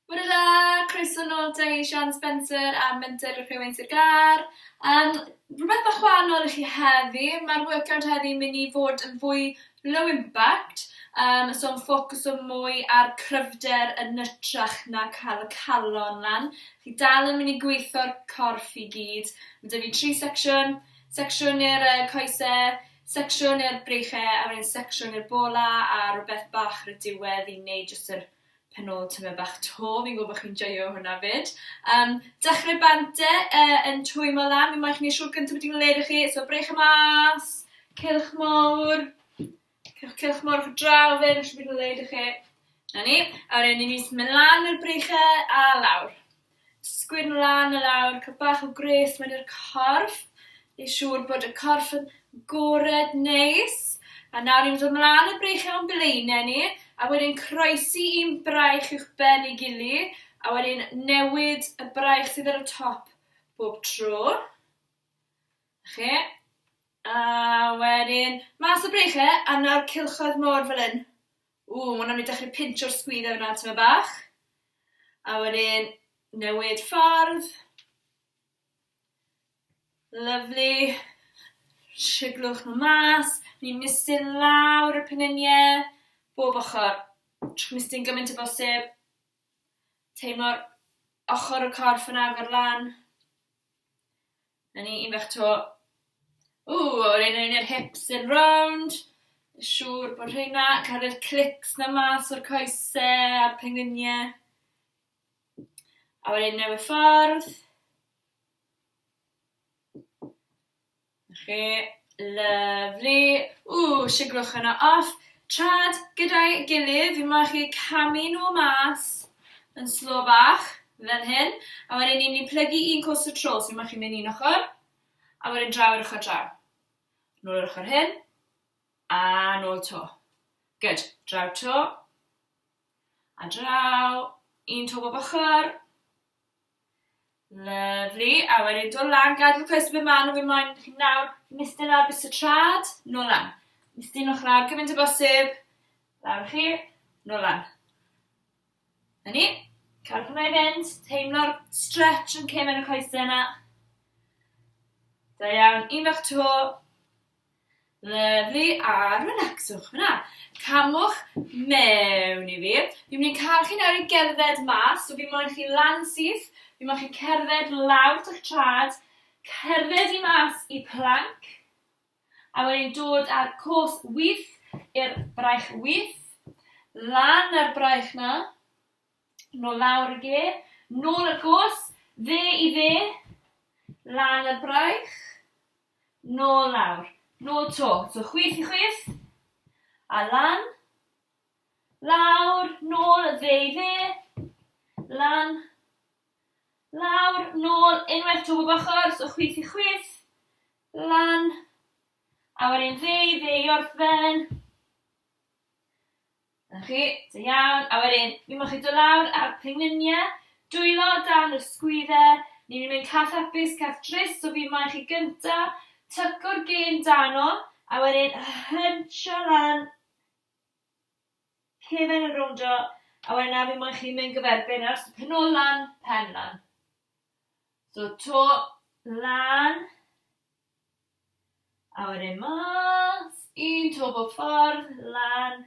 Bore da, croeso nôl te i Sian Spencer a Menter y Rhywun Sir Gâr. Um, rhywbeth bach wahanol i chi heddi, mae'r workout heddi yn mynd i fod yn fwy low impact, um, so yn ffocws o mwy ar cryfder yn ytrach na cael y calon lan. Chi dal yn mynd i gweithio'r corff i gyd. Mae 'da fi tri secsiwn, secsiwn i'r uh, coesau, secsiwn i'r breichau a wedyn secsiwn i'r bola a rhywbeth bach ar y diwedd i wneud jyst yr pen ôl tymed bach 'to, fi'n gwybod bod chi'n joio hwnna 'fyd. Um, dechrau bant e uh, yn twymo lan, fi moyn chi wneud siŵr gyntaf bod i'n led i chi, so breich y mas, cylch mawr, cylch, cylch mawr ochr draw fe, nes bod i'n led i chi. Na ni, a wedyn ni'n mynd mynd lan i'r breichau a lawr. Sgwyd nhw lan a lawr, cael bach o gwres mewn i'r corff. Neu siŵr bod y corff yn gored neis. A nawr ni'n dod mlaen y breichiau o'n blaenau ni, a wedyn croesi un braich uwch ben ei gili, a wedyn newid y braich sydd ar y top bob tro. Chi. A wedyn mas y breichiau, a nawr cylchoedd mawr fel hyn. Ww, ma' hwnna'n mynd i dechrau pincho'r sgwyddau fyna tymed bach. A wedyn newid ffordd. Lyfli. Siglwch nhw mas. Ni'n mistyn lawr y peniniau. Bob ochr. Trwch mistyn gymaint o bosib. Teimlo'r ochr y corff yn agor lan. Na ni, un bach 'to. Ww, a wedyn newn ni'r hips in round. Siŵr bod rheina, cael yr clics na mas o'r coese a'r pengliniau. A wedyn newid ffordd. Na chi, lyfli. Ww, siglwch yna off. Trad gyda'i gilydd, fi moyn chi camu nhw mas yn slo bach, fel hyn. A wedyn ni'n mynd i plygu un cwrs y tro, so fi moyn chi mynd un ochr, a wedyn draw i'r ochr draw. Nôl i'r ochr hyn, a nôl to. Good. Draw to, a draw, un to bob ochr. Lyfli. A wedyn dod lan, gadw coes be maen nhw, fi moyn chi nawr mistyn lawr bys y trad, nôl lan. Mistyn o'ch lawr gymaint o bosib, lawr chi, nôl lan. Na ni, cael hwnna i fynd, teimlo'r stretch yn cefen y coesau yna. Da iawn, un fach to, Lyfli, a relaxwch fyna. Camwch mewn i fi. Fi'n mynd i cael chi nawr i gerdded mas, so fi moyn chi lan syth, fi moyn chi cerdded lawr dych trad, cerdded i mas i plank, a wedyn dod â'r cos wyth i'r braich wyth, lan ar braich na, nôl lawr y ge, nôl y cos, dde i dde, lan ar braich, Nôl lawr. Nôl 'to. So chwith i chwith. A lan. Lawr, nôl, dde i dde. Lan. Lawr, nôl, unwaith 'to bob ochr. So chwith i chwith. Lan. A wedyn dde i dde i orffen. 'Na chi, da iawn. A wedyn, mi moch chi dod lawr ar pengliniau, dwylo dan yr sgwydde. Ni'n mynd i mynd cath hapus, cath drist, so fi moyn chi gynta tyco'r gên dan o, a wedyn hyntsio lan, cefen yn rowndo, a wedyn nawr fi moyn chi mynd gyferbyn nawr, so pen ôl lan, pen lan. So to, lan, A wedyn mas, un to bob ffordd, lan,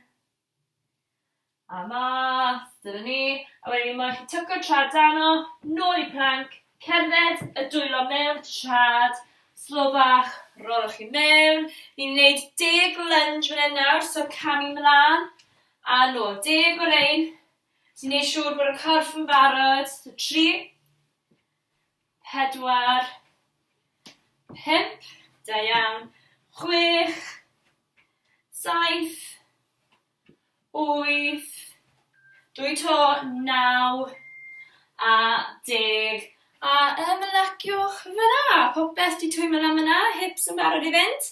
a mas, dyna ni. A wedyn mae chi tyco trad dan o, nôl i plank, cerdded y dwylo mewn trad, slo bach, rolwch chi mewn. Ni'n gwneud deg lunge fan hyn nawr, so camu mlaen a nôl. Deg o rein. Ti'n neud siŵr bod y corff yn barod. So 3, 4, 5, da iawn, 6, 7, 8, dwy to, 9 a 10. A ymlaciwch fyna. Popeth di twymo lan fyna, hips yn barod i fynd.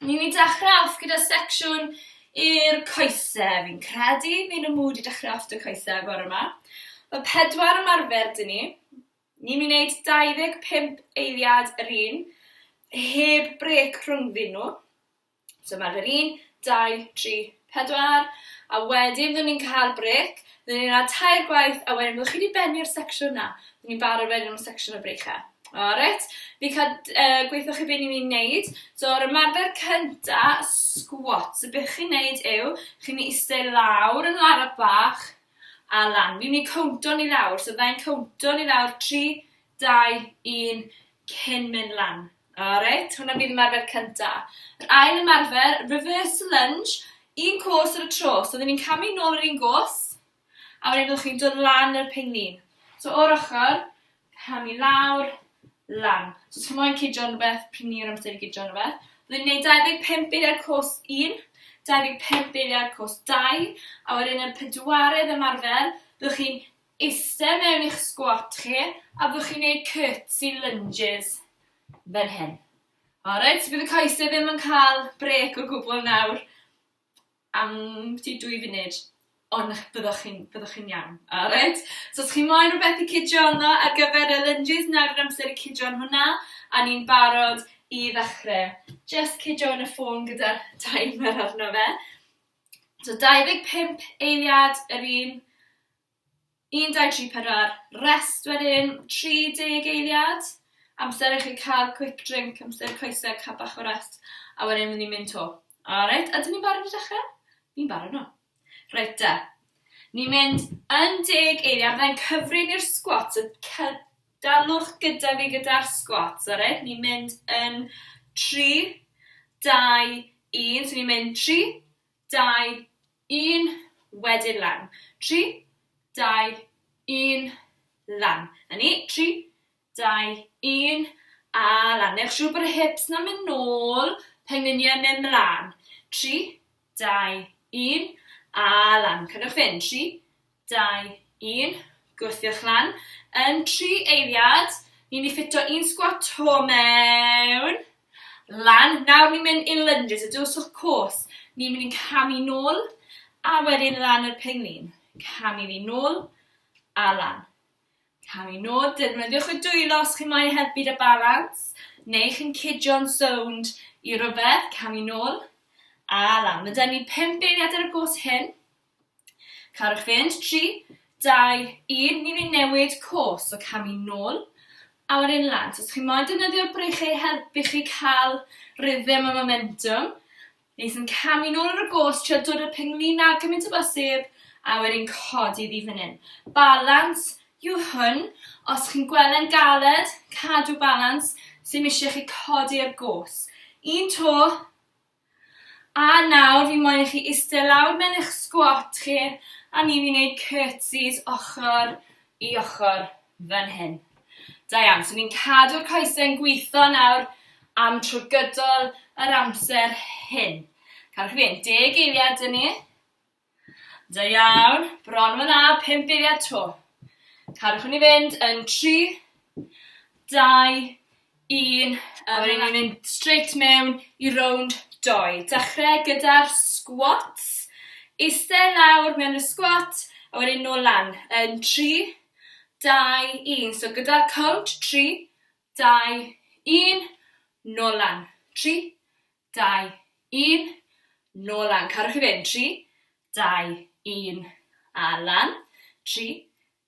Ni'n mynd i dechrau off gyda secsiwn i'r coesau, fi'n credu. Fi'n y mood i dechrau off 'da coesau bore 'ma. Mae pedwar ymarfer 'da ni. Ni'n mynd i wneud 25 eiliad yr un, heb brêc rhyngddyn nhw. So ymarfer un, 2, 3, 4, a wedyn fyddwn ni'n cael brêc, fyddwn ni'n cael tair gwaith, a wedyn byddwch chi wedi bennu'r secsiwn 'na. Byddwn ni'n barod wedyn am y secsiwn y breichau. Alright, fi'n cael uh, gweithio chi beth ni'n mynd i wneud. So, yr ymarfer cynta, squat. So, beth chi'n wneud yw, chi'n mynd i eistedd lawr yn araf bach a lan. Fi'n mynd i cownto ni lawr. So, fyddai'n cownto ni lawr 3, 2, 1, cyn mynd lan. Alright, hwnna fydd ymarfer cynta. Yr ail ymarfer, reverse lunge, un cos ar y tro. So, fydden ni'n camu nôl yr un gos, a wedyn byddwch chi'n dod lan yr penglin. So, o'r ochr, camu lawr, lan. So, os chi moyn cudio'n rhywbeth, prin ni'r amser i gudio'n rhywbeth. Byddwn ni'n gwneud 25 eiliad cos 1, 25 eiliad cos 2, a wedyn y pedwaredd ymarfer, byddwch chi'n Iste mewn i'ch sgwat chi a byddwch chi'n neud curtsy lunges fel hyn. Alright, so bydd y coesau ddim yn cael brêc o gwbl nawr am ti dwy funud, ond byddwch chi'n byddwch chi'n iawn. Alright? So os chi moyn rhywbeth i cydio yno ar gyfer y lunges, nawr yw'r amser i cydio yn hwnna, a ni'n barod i ddechrau. Just cydio yn y ffôn gyda'r timer arno fe. So 25 eiliad yr un, 1, 2, 3, 4, rest wedyn, 30 eiliad. Amser i chi cael quick drink, amser coesau, cael bach o rest, a wedyn fydd ni'n mynd 'to. Alright, ydyn ni'n barod i dechrau? Ni'n barod no. Reit te. Ni'n mynd yn deg eiliad, fyddai'n cyfri ni'r squat, so dalwch gyda fi gyda'r squats, alright? Ni'n mynd yn 3, 2, 1, so ni'n mynd 3, 2, 1, wedyn lan. 3, 2, 1, lan. Na ni, 3, 2, 1, a lan. Newch siŵr bod y hips na'n mynd nôl, pengliniau'n mynd mlaen. 3, 2, 1, a lan. Cadwch fynd. 3, 2, 1, gwthiwch lan. Yn 3 eiliad, ni'n mynd i ffito un sgwat to mewn. Lan. Nawr ni'n mynd i lunges, a dywyswch cos. Ni'n mynd i'n camu nôl, a wedyn lan yr penglin. Camu fi nôl, a lan. Camu nôl, defnyddiwch y dwylo os chi moyn helpu 'da balans, neu chi'n cudio'n sownd i rywbeth, camu nôl, a lan. Mae 'da ni 5 eiliad ar y gos hyn. Carwch fynd, 3, 2, 1, ni'n mynd i newid cos, so camu nôl, a wedyn lan. So os chi moyn defnyddio'r breichiau i helpu chi cael rhythm a momentum, neu sy'n camu nôl ar y gos, trio dod â'r penglinau gymaint o bosib, a wedyn codi ddi fan hyn. Balans yw hwn. Os chi'n gweld e'n galed, cadw balans, sy'm eisiau chi codi'r gos. Un to, A nawr fi moyn i chi iste lawr mewn eich sgwat chi a ni'n mynd i neud curtsies ochr i ochr fan hyn. Da iawn, so ni'n cadw'r coesau'n gweithio nawr am trwy gydol yr amser hyn. Cadwch chi fynd, deg eiliad 'da ni. Da iawn, bron fan 'na, pump eiliad 'to. Cadwch i fynd yn 3, 2, 1, a wedyn ni'n mynd straight mewn i rownd dou. Dechrau gyda'r squats. Eistedd lawr mewn y squat, a wedyn nôl lan yn 3, 2, 1. So gyda'r count, 3, 2, 1, nôl lan. 3, 2, 1, nôl lan. Carwch i fynd. 3, 2, 1, a lan. 3,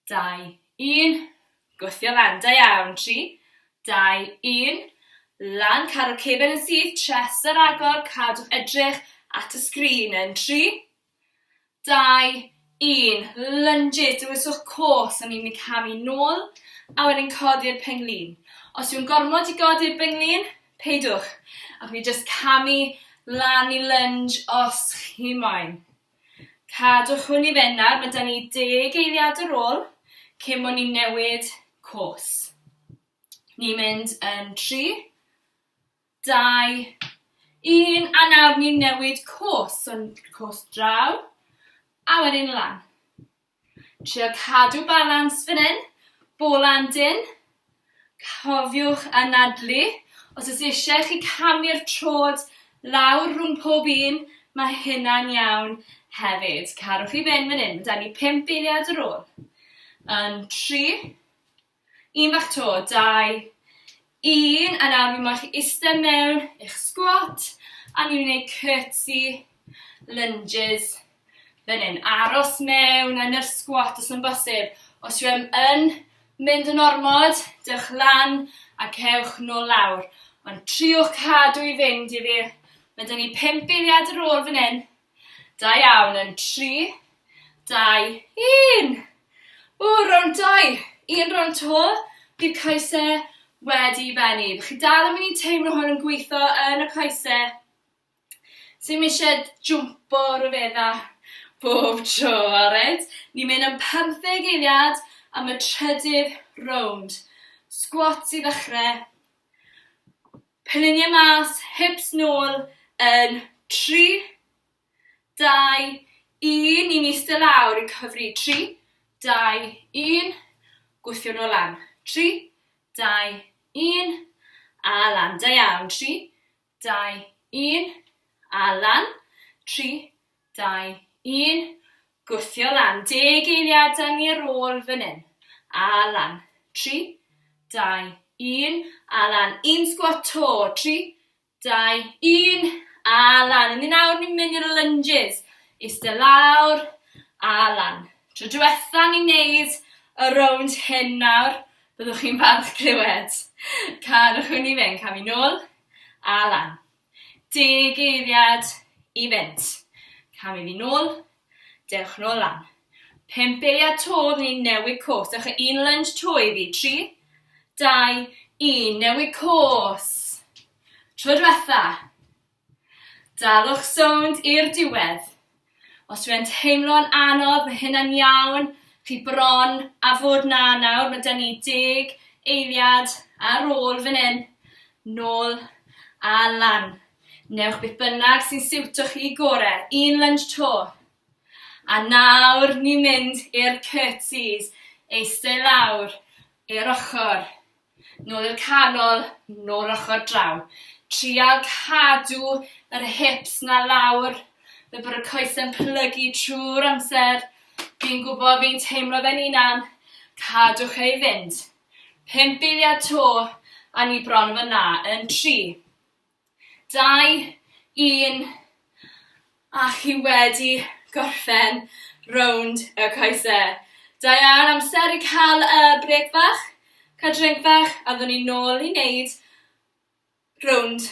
2, 1, gwthio lan. Da iawn. 3, 2, 1, lan. Cadw'r cefn yn syth, chest ar agor, cadwch edrych at y sgrin yn 3, 2, 1. Lunges, dewiswch cos, a ni'n mynd i camu nôl, a wedyn codi'r penglin. Os yw'n gormod i godi'r benglin, peidwch. A chi jyst camu lan i lunge os chi moyn. Cadwch hwn i fynd nawr, mae 'da ni deg eiliad ar ôl cyn bod ni'n newid cos. Ni'n mynd yn 3, 2, 1, a nawr ni'n newid cos, so cos draw, a wedyn lan. Trio cadw balans fan hyn, bola'n dyn, cofiwch anadlu. Os oes eisiau chi camu'r trod lawr rhwng pob un, mae hynna'n iawn hefyd. Cadwch chi fynd fan hyn, mae 'da ni 5 eiliad ar ôl. Yn 3, Un bach 'to, 2, 1, a nawr fi moyn chi iste mewn i'ch sgwat, a ni'n mynd i neud curtsy lunges fan hyn. Aros mewn yn yr squat os yn bosib. Os yw e'n yn mynd yn ormod, dewch lan a cewch nôl lawr. Ond triwch cadw i fynd i fi. Mae 'da ni 5 eiliad ar ôl fan hyn. Da iawn, yn 3, 2, 1. O, rownd 2. Un rownd 'to. Bydd coese wedi bennu. Chi dal yn mynd i teimlo hwn yn gweithio yn y coese. Sim isie jwmpo rhyfedda bob tro, alright? Ni'n mynd am 15 eiliad am y trydydd rownd. Squats i ddechrau. Penliniau mas, hips nôl yn 3, 2, 1. Ni'n eistedd lawr yn cyfri 3, 2, 1. Gwthio nôl lan. 3, 2, 1. A lan. Da iawn. 3, 2, 1. A lan. 3, 2, 1. Gwthio lan. Deg eiliad da ni ar ôl fan hyn. A lan. 3, 2, 1. A lan. Un sgwat 'to. 3, 2, 1. A lan. Yn nawr ni'n mynd i'r lunges. Eistedd lawr. A lan. Tro diwetha ni'n neud y rownd hyn nawr. Byddwch chi'n falch clywed. Cadwch hwn i fynd. Camu nôl. A lan. Deg eiliad i fynd. Camu fi nôl, dewch nôl lan. Pump eiliad 'to, ni'n newid cos. Dewch â un lunge 'to i fi. 3, 2, 1, newid cos. Tro diwetha. Dalwch sownd i'r diwedd. Os yw e'n teimlo'n anodd, mae hynna'n iawn. Chi bron a fod 'na nawr. Mae 'da ni deg eiliad ar ôl fan hyn. Nôl a lan. Newch beth bynnag sy'n siwto chi gore. Un lunge 'to. A nawr ni'n mynd i'r curtsies. Eistedd lawr i'r ochr. Nôl i'r canol, nôl ochr draw. Trial cadw yr hips 'na lawr, fel bod y coesau'n plygu trwy'r amser. Fi'n gwybod, fi'n teimlo fe'n hunan. Cadwch e i fynd. Pump eiliad 'to, a ni bron fan 'na yn 3, 2, 1, a chi wedi gorffen rownd y coese. Da iawn, amser i cael y brêc fach, cael drink fach, a fyddwn ni nôl i wneud rownd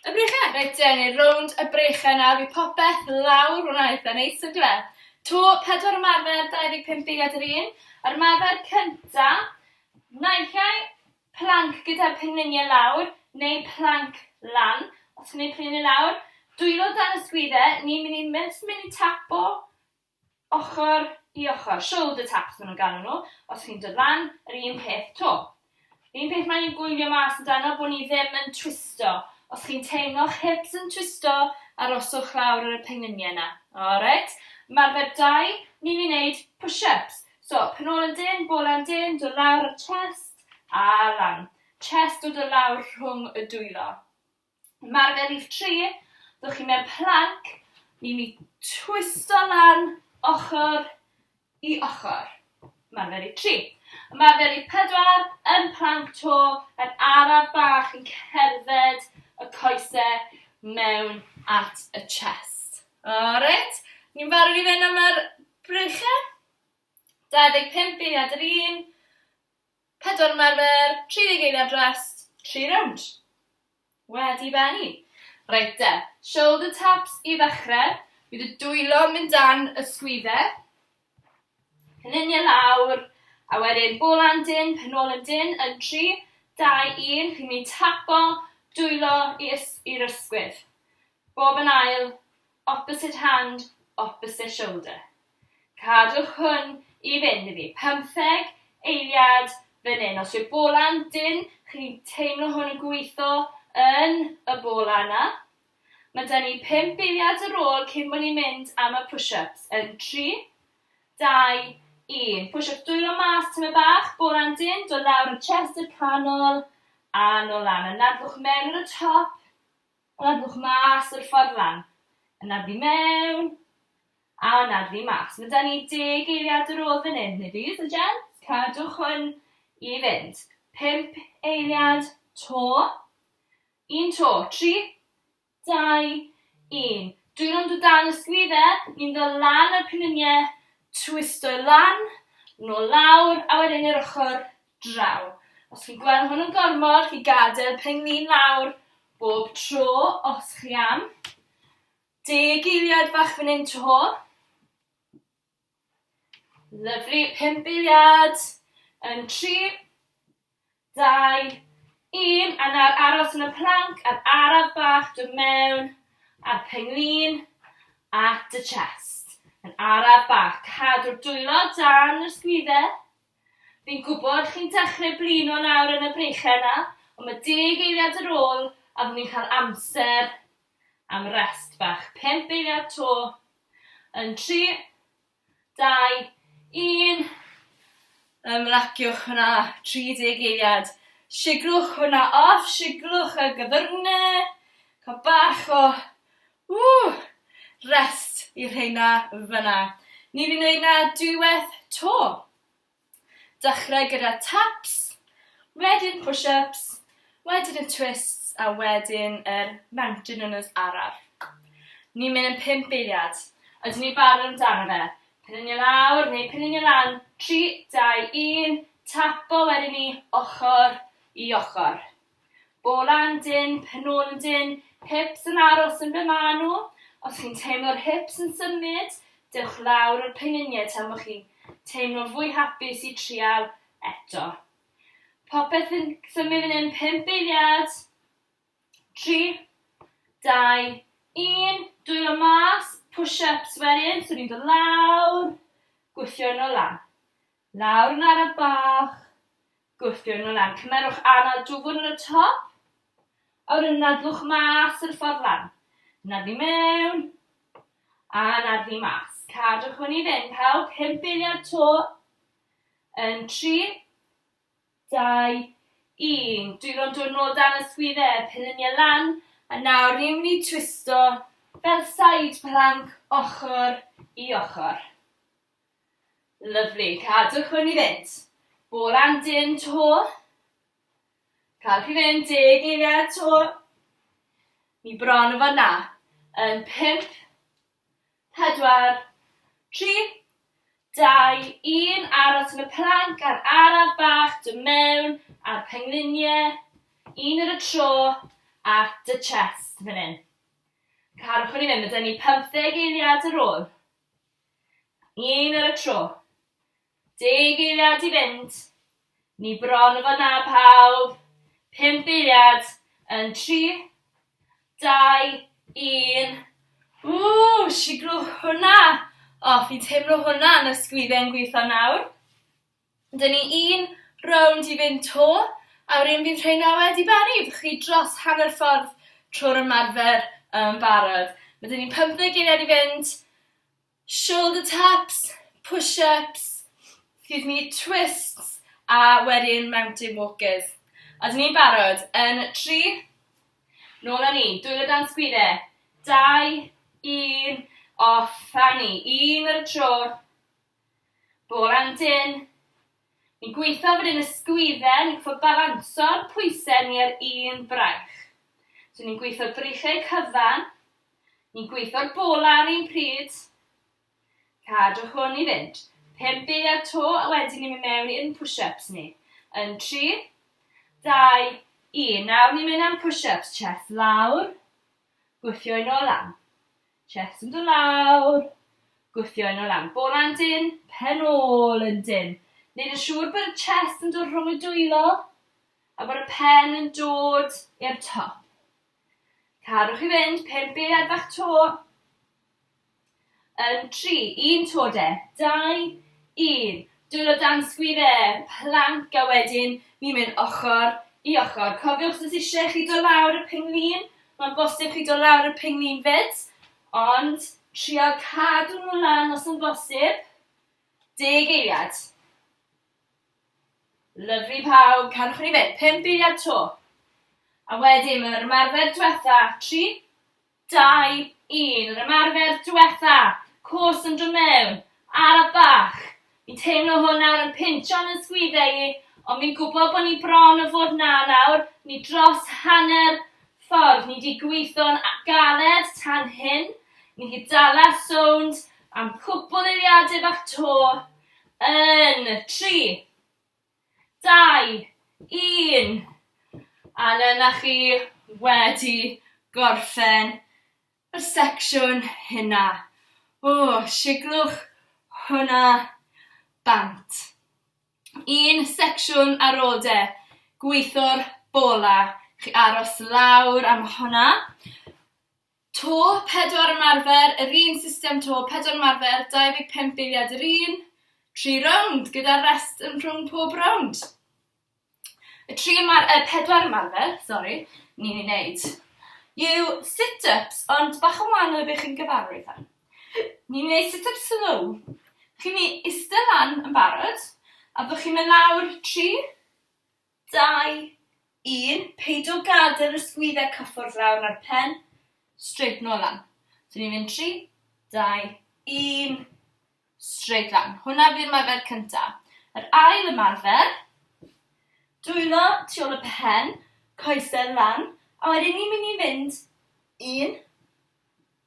y breichau. Reit te, ni rownd y breichau nawr, fi popeth lawr, hwnna'n eitha neis on'd yw e? To, pedwar ymarfer, 25 eiliad yr un. Yr ymarfer cynta, naill ai Planc gyda'r pengliniau lawr, neu planc lan. Os ti'n gwneud pengliniau lawr, dwylo dan y sgwydde, ni'n mynd i, jyst mynd i tapo ochr i ochr. Shoulder taps maen nhw'n galw nhw. Os chi'n dod lan, yr un peth 'to. Yr un peth mae'n gwylio mas amdano, bod ni ddim yn twisto. Os chi'n teimlo'ch hips yn twisto, aroswch lawr ar y pengliniau yna. Alright. Ymarfer 2, ni'n mynd i wneud push-ups. So, pen ôl yn dynn, bola yn dynn, dod lawr ar chest, a lan. Chest dod o lawr rhwng y dwylo. Ymarfer rhif 3, ddwch chi mewn plank, ni'n mynd i twisto lan ochr i ochr. Ymarfer rhif 3. Ymarfer rhif 4, yn plank 'to, yn araf bach yn cerdded y coesau mewn at y chest. Alright, ni'n barod i fynd am yr breichiau? 25 eiliad yr un, pedwar ymarfer, 30 eiliad rest, 3 rownd. Wedi bennu. Reit te, shoulder taps i ddechrau. Bydd y dwylo yn mynd dan y sgwyddau. Penliniau lawr, a wedyn bola'n dynn, penôl yn dynn, yn 3, 2, 1. Chi'n mynd i tapo dwylo i'r ysgwydd. Bob yn ail, opposite hand, opposite shoulder. Cadwch hwn i fynd i fi. Pymtheg eiliad fan hyn. Os yw'r bola'n dynn, chi'n teimlo hwn yn gweithio yn y bola yna. Mae 'da ni 5 eiliad ar ôl cyn bod ni'n mynd am y push-ups. Yn 3, 2, 1. Push-ups dwylo mas tymed bach, bola'n dynn, dod lawr y chest i'r canol, a nôl lan. Anadlwch mewn ar y top, Anadlwch mas o'r ffordd lan. Anadlu mewn. A anadlu mas. Mae 'da ni deg eiliad ar ôl fan hyn, ladies and gents. Cadwch hwn i fynd. Pump eiliad 'to. Un 'to. Tri, dau, un. Dwylo'n dod dan y sgwydde, ni'n dod lan ar pengliniau, twisto i lan, nôl lawr, a wedyn i'r ochr draw. Os chi'n gweld hwn yn gormod, chi gadael penglin lawr bob tro os chi am. Deg eiliad bach fan hyn to. Lyfli, pump eiliad. Yn 3, 2, 1, a nawr aros yn y plank a'r araf bach dod mewn a'r penglin at y chest. Yn araf bach, cadw'r dwylo dan yr sgwydde. Fi'n gwybod chi'n dechrau blino nawr yn y breichau yna, ond mae deg eiliad ar ôl a fyddwn ni'n cael amser am rest bach. Pump eiliad 'to. Yn 3, 2, 1. Ymlaciwch hwnna, 30 eiliad. Siglwch hwnna off, siglwch y gyfyrne. Cael bach o ww, rest i rheina fyna. Ni wedi gwneud na dwywaith 'to. Dechrau gyda taps, wedyn push-ups, wedyn y twists a wedyn yr mountain runners araf. Ni'n mynd yn pump eiliad. Ydyn ni'n barod amdano fe? Penlinio lawr neu penlinio lan. 3, 2, 1, tapo wedyn ni ochr i ochr. Bola'n dynn, pen ôl yn dynn, hips yn aros yn ble maen nhw. Os chi'n teimlo'r hips yn symud, dewch lawr o'r pengliniau tan bod chi'n teimlo fwy hapus i trial eto. Popeth yn symud fan hyn, 5 eiliad. 3, 2, 1, dwylo mas, push-ups wedyn, so ni'n dod lawr, gwthio nôl lan. Lawr yn araf bach, gwthio nhw lan. Cymerwch anad dwfn ar y top, a wedyn anadlwch mas yr ffordd lan. Anadlu mewn, a anadlu mas. Cadwch hwn i fynd, pawb, pump eiliad 'to. Yn 3, 2, 1. Dwylo'n dod nôl dan y sgwydde, penliniau lan, a nawr ni'n mynd i twisto fel side plank ochr i ochr. Lyfli, cadwch hwn i fynd. Bola'n dyn 'to. Cadwch i fynd, deg eiliad 'to. Ni bron o fod 'na. Yn 5, 4, 3, 2, 1, aros yn y plank a'r araf bach dod mewn a'r pengliniau, un ar y tro, at y chest fan hyn. Cadwch hwn i fynd, mae 'da ni 15 eiliad ar ôl. Un ar y tro. Deg eiliad i fynd. Ni bron o fod 'na pawb. Pump eiliad. Yn 3, 2, 1. Ww, siglwch hwnna! O, fi'n teimlo hwnna yn y sgwydden gweithio nawr. Dyn ni un rownd i fynd 'to, a wedyn bydd rheina wedi bennu. Byddwch chi dros hanner ffordd trwy'r ymarfer yn barod. Mae 'da ni 15 eiliad i fynd. Shoulder taps, push-ups, excuse me, twists, a wedyn mountain walkers. A dyn ni'n barod yn 3, nôl â ni, dwylo dan sgwydde, 2, 1, off â ni, un ar y tro, Bola'n dynn. Ni'n gweithio fan hyn y sgwydde, ni'n gorfod balanso'r pwysau ni ar un braich. So ni'n gweithio'r breichiau cyfan, ni'n gweithio'r bola ar un pryd. Cadwch hwn i fynd. Pump eiliad 'to a wedyn ni'n mynd mewn i'n push-ups ni. Yn 3, 2, 1. Nawr ni'n mynd am push-ups. Chest lawr, gwthio yn ôl lan. Chest yn dod lawr, gwthio yn ôl lan. Bola'n dynn, pen ôl yn dynn. Neud yn siŵr bod y chest yn dod rhwng y dwylo a bod y pen yn dod i'r top. Cadwch i fynd, pump eiliad bach 'to. Yn 3, un to de, 2, 1. Dwylo dan sgwydde, plank a wedyn ni'n mynd ochr i ochr. Cofiwch os oes eisiau chi dod lawr y penglin, mae'n bosib chi dod lawr y penglin fyd, ond trio cadw nhw lan os yn bosib. Deg eiliad. Lyfli pawb, cadwch ni fynd. Pump eiliad 'to. A wedyn mae'r ymarfer diwetha, 3, 2, 1. Yr ymarfer diwetha. Cos yn dod mewn. Araf bach. Fi'n teimlo hwn nawr yn pincho yn y sgwydde i, ond fi'n gwybod bod ni bron o fod na nawr. Ni dros hanner ffordd. Ni 'di gweithio'n galed tan hyn. Ni chi dala sownd am cwpl eiliadau bach 'to. Yn 3, 2, 1. A dyna chi wedi gorffen y secsiwn hynna. O, siglwch hwnna bant. Un secsiwn ar ôl de. Gweithio'r bola. Chi aros lawr am hwnna. To, pedwar ymarfer, yr un system to, pedwar ymarfer, 25 eiliad yr un, tri rownd, gyda rest yn rhwng pob rownd. Y tri ymar- y pedwar ymarfer, sori, ni'n ei wneud yw sit-ups, ond bach yn wahanol i be chi'n gyfarwydd â. Ni'n wneud sit-ups slow. Chi'n mynd i iste lan yn barod, a byddwch chi'n mynd lawr 3, 2, 1. Peidio gadael yr ysgwyddau cyffwrdd lawr na'r pen. Straight nôl lan. So ni'n mynd 3, 2, 1. Straight lan. Hwnna fydd ymarfer cynta. Yr ail ymarfer, dwylo tu ôl y pen, coesau lan, a wedyn ni'n mynd i fynd un,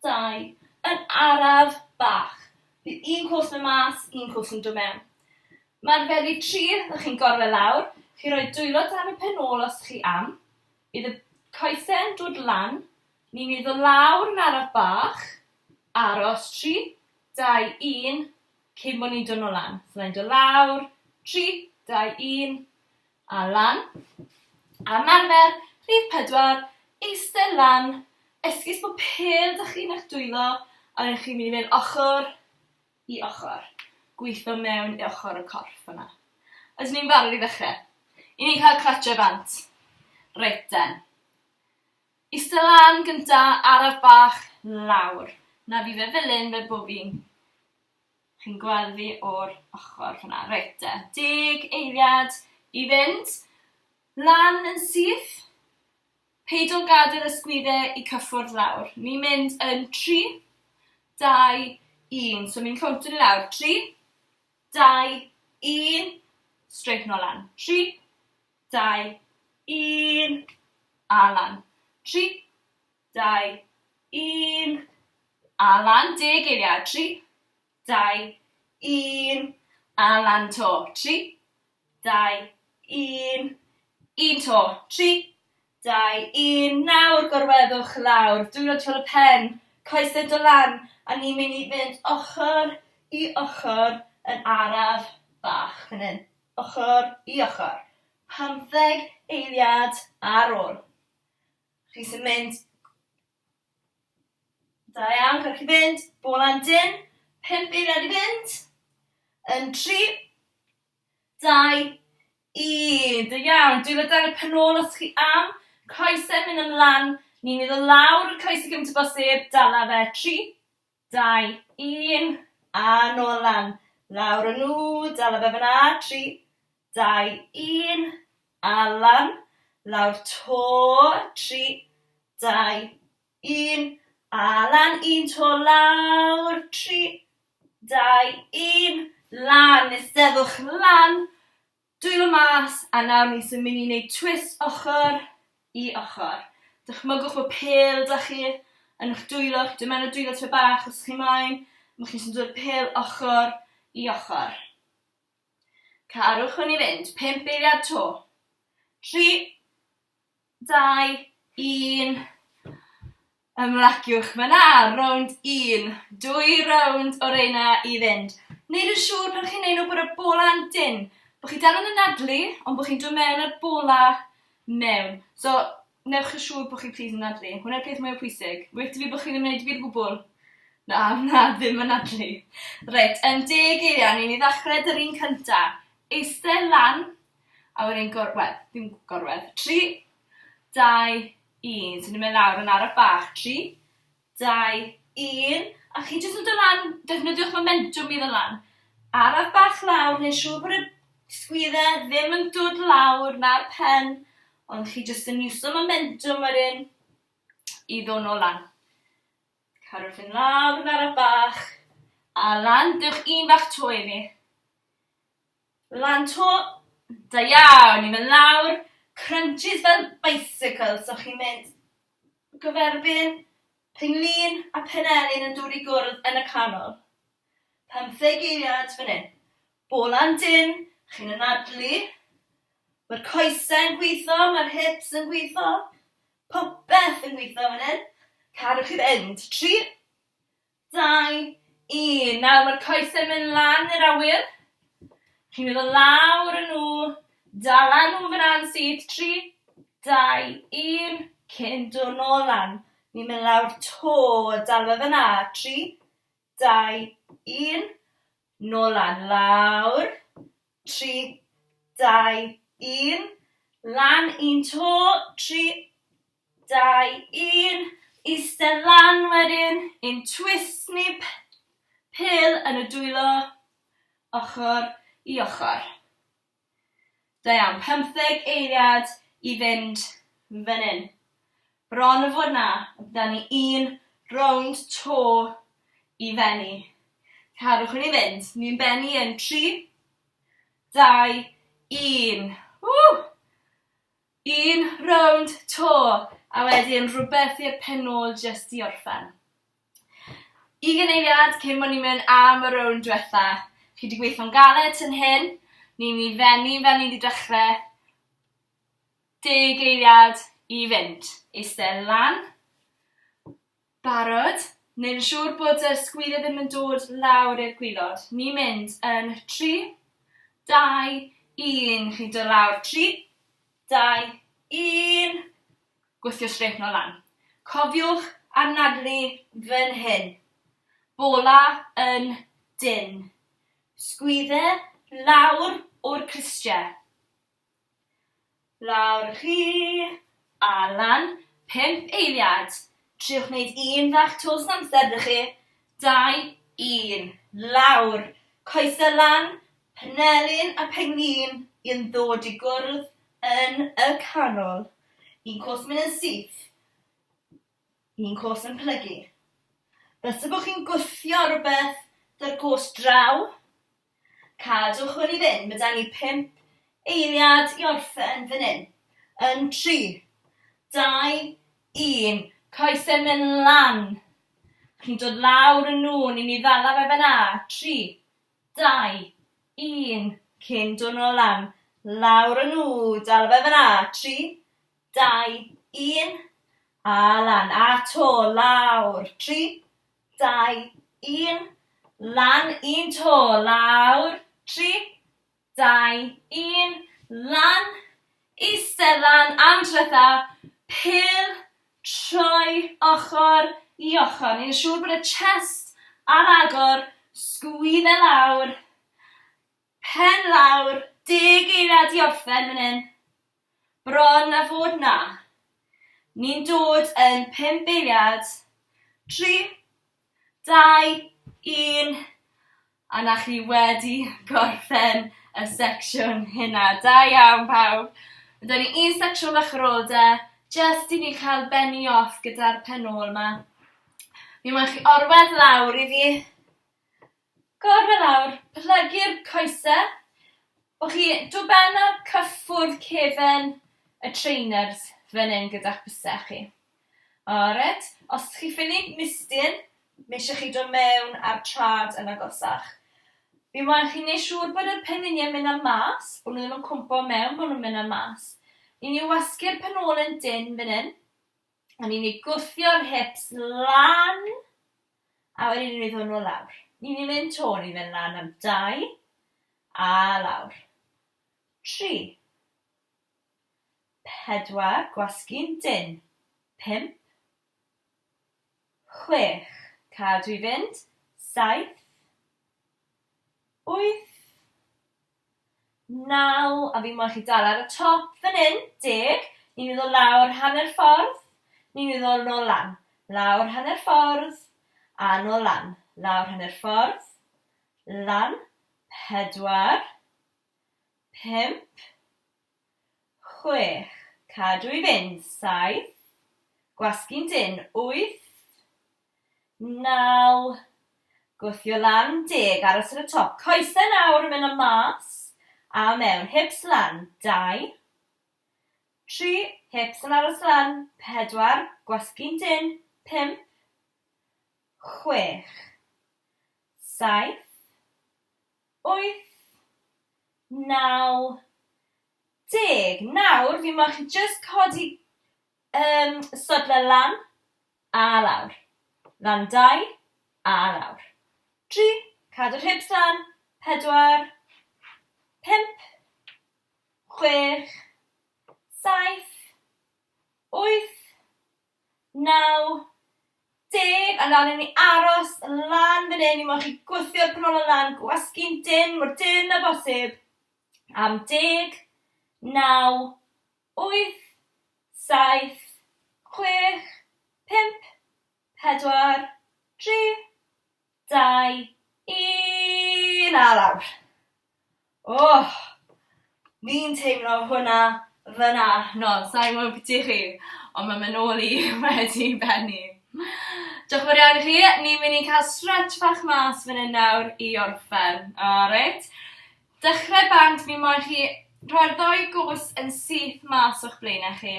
dau, yn araf bach. Bydd un cwrs yn mas, un cwrs yn dod mewn. Mae'r rhif tri, ydych chi'n gorwedd lawr, chi roi dwylo dan y pen ôl os chi am. Bydd y coesau yn dod lan, ni'n mynd i ddod lawr yn araf bach, aros 3, 2, 1, cyn bod ni'n dod nôl lan. So mae'n dod lawr, 3, 2, 1, a lan. A ymarfer, rhif 4, eistedd lan, esgus bod pêl 'da chi yn eich dwylo, a wedyn chi'n mynd i fynd ochr i ochr. Gweithio mewn i ochr y corff fyna. Ydyn ni'n barod i ddechrau? I ni'n cael clatsio bant. Reit den. Ista lan gynta, araf bach, lawr. Na fi fe fel hyn fel bo fi'n... Chi'n gweld fi o'r ochr fyna. Reit te, deg eiliad i fynd. Lan yn syth. Peidio gadael y sgwydde i cyffwrdd lawr. Ni'n mynd yn 3, 2, 1. So ni'n cownto ni lawr. 3, 2, 1. Straight nôl lan. 3, 2, 1, a lan. 3, 2, 1, a lan. Deg eiliad. 3, 2, 1, a lan 'to. 3, 2, 1, un 'to. 3, 2, 1. Nawr gorweddwch lawr. Dwylo tu ôl y pen. Coesau dod lan. A ni'n mynd i fynd ochr i ochr yn araf bach fan hyn. Ochr i ochr. Pymtheg eiliad ar ôl. Chi sy'n mynd. Da iawn, cewch chi fynd. Bola'n dyn. Pump eiliad i fynd. Yn 3, 2, 1. Da iawn. Dwylo dan y pen ôl os chi am. Coesau mynd ymlaen. Ni'n mynd o lawr y coesau gymaint o bosib. Dala fe. 3, 2, 1, a nôl lan. Lawr â nhw, dala fe fyna, 3, 2, 1, a lan. Lawr 'to, 3, 2, 1, a lan. Un to lawr, 3, 2, 1, lan. Eisteddwch lan. Dwylo mas, a nawr ni sy'n mynd i wneud twist ochr i ochr. Dychmygwch bod pêl 'da chi yn eich dwylo, chi dod mewn y dwylo tipyn bach os chi moyn, ma' chi jyst yn dod pêl ochr i ochr. Carwch hwn i fynd, pump eiliad 'to. 3, 2, 1. Ymlaciwch fyna, rownd un. Dwy rownd o reina i fynd. Neud yn siŵr pan chi'n neud nhw bod y bola'n dynn. Bod chi dal yn anadlu, ond bod chi'n dod mewn â'r bola mewn. So, newch yn siŵr bod chi plîs yn anadlu. Hwnna'r peth mwyaf pwysig. Well 'da fi bod chi ddim yn neud dim byd o gwbl. Na, na, ddim anadlu. Reit, yn deg eiliad, ni'n mynd i ddechrau 'da'r un cynta. Eistedd lan, A wedyn gorwedd, ddim gorwedd. 3, 2, 1. So ni'n mynd lawr yn araf bach. 3, 2, 1. A chi jyst yn dod lan, defnyddiwch momentum i ddod lan. Araf bach lawr, neu siŵr bod y sgwydde ddim yn dod lawr na'r pen, ond chi jyst yn iwso momentum wedyn i ddod nôl lan. Cadw'r ffyn lawr yn araf bach. A lan, dewch un bach to i fi. Lan 'to. Da iawn, ni'n mynd lawr. Crunches fel bicycle, so chi'n mynd gyferbyn. Penglin a penelin yn dod i gwrdd yn y canol. Pymtheg eiliad fan hyn. Bola'n dynn, chi'n anadlu. Mae'r coesau'n gweithio, mae'r hips yn gweithio. Popeth yn gweithio fan hyn. Cadwch chi fynd. 3, 2, 1. Nawr mae'r coesau'n mynd lan i'r awyr. Chi'n mynd o lawr yn nhw. Dala nhw fyna'n syth. 3, 2, 1. Cyn dod nôl lan. Ni'n mynd lawr 'to. Dal fe fyna. 3, 2, 1. Nôl lan, lawr. 3, 2, 1. Lan, un 'to. 3, 2, 1. Eistedd lan wedyn. Un twist ni, pêl yn y dwylo, ochr i ochr. Da iawn, pymtheg eiliad i fynd fan hyn. Bron a fod 'na, da ni un rownd 'to i fennu. Cadwch i ni fynd. Ni'n bennu yn 3, 2, 1. Ww! Un rownd 'to, a wedyn rhywbeth i'r pen ôl jyst i orffen. Ugain eiliad cyn bod ni'n mynd am y rownd diwetha. Chi 'di gweithio'n galed tan hyn. Ni'n mynd i fennu fel ni 'di dechre. Deg eiliad i fynd. Eistedd lan. Barod? Neud yn siŵr bod y sgwydde ddim yn dod lawr i'r gwilod. Ni'n mynd yn 3, 2, 1. Chi'n dod lawr. 3, 2, 1. Gwthio straight nôl lan. Cofiwch anadlu fan hyn. Bola yn dynn. Sgwydde lawr o'r clustie. Lawr chi, a lan. Pump eiliad. Triwch wneud un fach toes amser ydych chi. 2, 1. Lawr. Coesau lan, penelin a penglin yn ddod i gwrdd yn y canol. Un cos mynd yn syth. Un cos yn plygu. Fysa bod chi'n gwthio rhywbeth 'da'r gos draw. Cadwch hwn i fynd. Mae 'da ni pump eiliad i orffen fan hyn. Yn 3, 2, 1. Coesau mynd lan. Chi'n dod lawr yn nhw, ni'n mynd i ddala fe fan'na. 3, 2, 1. Cyn dod nôl lan. Lawr â nhw. Dal fe fan'na. 3, 2, 1. A lan. A 'to. Lawr. 3, 2, 1. Lan. Un 'to. Lawr. 3, 2, 1. Lan. Eistedd lan am tro dwetha. Pêl troi ochr i ochr. Ni'n siŵr bod y chest ar agor. Sgwydde lawr. Pen lawr. 10 eiliad i orffen fan hyn. Bron a fod 'na. Ni'n dod yn pump eiliad. 3, 2, 1. A 'na chi wedi gorffen y secsiwn hynna. Da iawn pawb. Ma' 'da ni un secsiwn fach ar ôl 'de, jyst i ni cael bennu off gyda'r pen ôl 'ma. Mi moyn chi orwedd lawr i fi. Gorwedd lawr, plygu'r coese. Bo chi dod ben a cyffwrdd cefen y trainers fan hyn gyda'ch bysedd chi. Alright, os chi ffili mistyn, mae eisiau chi dod mewn a'r trad yn agosach. Fi moyn chi wneud siŵr bod y pengliniau'n mynd am mas, bod nhw ddim yn cwmpo mewn, bod nhw'n mynd am mas. Ni'n mynd i wasgu'r pen ôl yn dynn fan hyn. A ni'n mynd i gwthio'r hips lan, a wedyn ni'n mynd i ddod nôl lawr. Ni'n mynd i mynd 'to, ni'n mynd lan am 2, a lawr. 3, 4, gwasgu'n dynn. 5, 6, cadw i fynd. 7, 8, 9, a fi moyn chi dal ar y top fan hyn, 10, ni'n mynd o lawr hanner ffordd, ni'n mynd o nôl lan, lawr hanner ffordd, a nôl lan, lawr hanner ffordd, lan, 4, 5, 6, cadw i fynd, 7, gwasgu'n dynn, 8, 9, gwthio lan, 10, aros ar y top, coesau nawr yn mynd am mas, a mewn, hips lan, 2, 3, hips yn aros lan, 4, gwasgu'n dynn, 5, 6, 7, 8, 9, 10. Nawr, fi moyn chi jyst codi um, sodle lan a lawr. Lan 2 a lawr. 3, cadw'r hips lan, 4, 5, 6, 7, 8, 9, 10, a nawr ni aros lan fan hyn, ni moyn chi gwthio'r penôl lan, gwasgu'n dynn, mor dynn â bosib, am 10, 9, 8, 7, 6, 5, 4, 3, 2, 1, a lawr. Oh, fi'n teimlo hwnna fyna. No, sa'n gwybod beth i chi, ond mae mynd ôl i wedi bennu. Diolch yn fawr iawn i chi. Ni'n mynd i cael stretch bach mas fan hyn nawr i orffen. Alright. Dechrau bant, mi moyn chi rhoi'r ddou goes yn syth mas o'ch blaenau chi.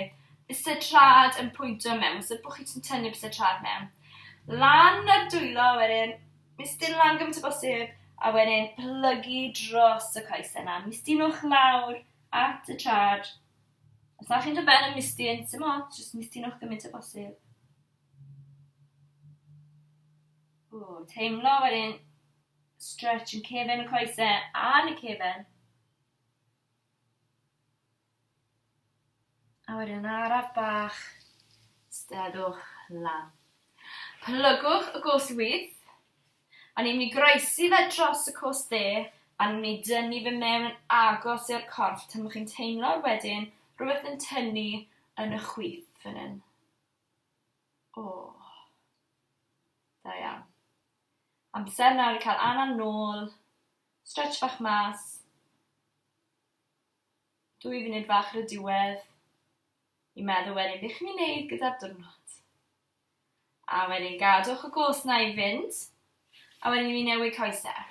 Bysedd trad yn pwyntio mewn, so bod chi ti'n tynnu bysedd trad mewn. Lan ar dwylo wedyn, Mistyn lan gymaint o bosib, a wedyn plygu dros y coesau 'na. Mistynwch lawr at y trad. Os na chi'n dod ben yn mistyn, sim ots, jyst mistynwch gymaint o bosib. O, teimlo wedyn stretch yn cefen y coesau a yn y cefen. A wedyn yn araf bach, steddwch lan. Plygwch y goes chwith, a ni'n mynd i groesi fe dros y cos dde, a ni'n mynd i dynnu fe mewn yn agos i'r corff tan bod chi'n teimlo wedyn rhywbeth yn tynnu yn y chwith fan hyn. O, da iawn. Amser nawr i cael anaf nôl, stretch bach mas. 2 funud fach ar y diwedd i meddwl wedyn beth chi'n mynd i wneud gyda'r diwrnod. A wedyn gadwch y gos na i fynd, a wedyn ni'n newid coesau.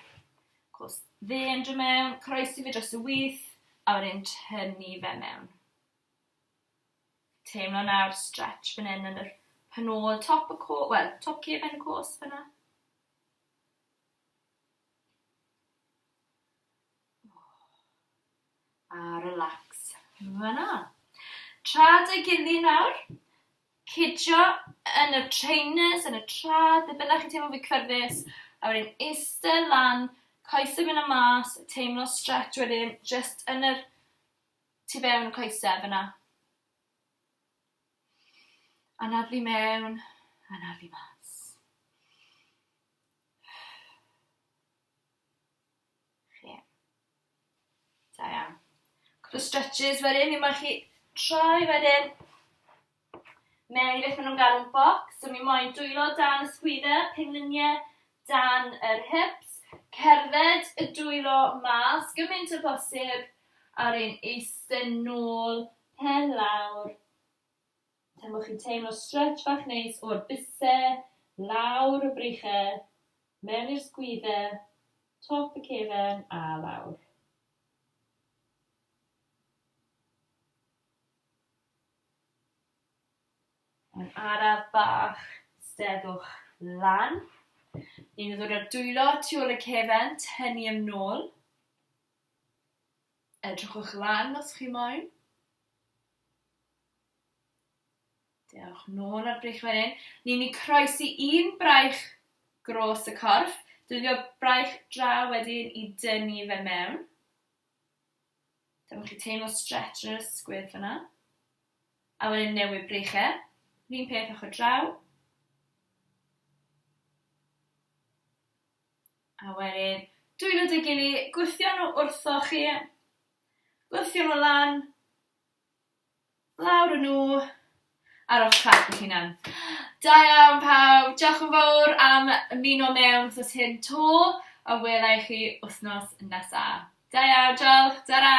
Cos dde yn dod mewn, croesi fe dros y wyth, a wedyn tynnu fe mewn. Teimlo nawr stretch fan hyn yn yr penôl, top y co, wel, top cefen y cos fyna. A relax fan'na. Trad ei gilydd nawr. Cydio yn y trainers, yn y trad, be bynnag chi'n teimlo fwy cyfforddus. A wedyn iste lan, coesau mynd am mas, teimlo stretch wedyn jyst yn yr tu fewn y coesau fan'na. Anadlu mewn, anadlu mas. Chi. Da iawn. Cwpl o stretches wedyn, mi moyn chi troi wedyn mewn i beth maen nhw'n galw'n box. So mi moyn dwylo dan y sgwydde, pengliniau dan yr hips, cerdded y dwylo mas gymaint o bosib, a wedyn eistedd nôl, pen lawr. Tan bod chi'n teimlo stretch bach neis o'r bysau, lawr y breichau, mewn i'r sgwydde, top y cefen a lawr. Yn araf bach, steddwch lan. Ni'n ddod â'r dwylo tu ôl y cefen, tynnu ym nôl. Edrychwch lan os chi moyn. Dewch nôl ar braich wedyn. Ni'n mynd i croesi un braich gros y corff. Defnyddio braich draw wedyn i dynnu fe mewn. Dyma chi teimlo stretch yn yr ysgwydd fyna. A wedyn newid breichau. Yr un peth ochr draw. A wedyn dwylo 'da'i gily, gwthio nhw wrtho chi. Gwthio nhw lan. Lawr â nhw ar eich trac eich hunan. Da iawn pawb, diolch yn fawr am ymuno mewn wythnos hyn 'to, a wela i chi wythnos nesa. Da iawn, diolch, tara!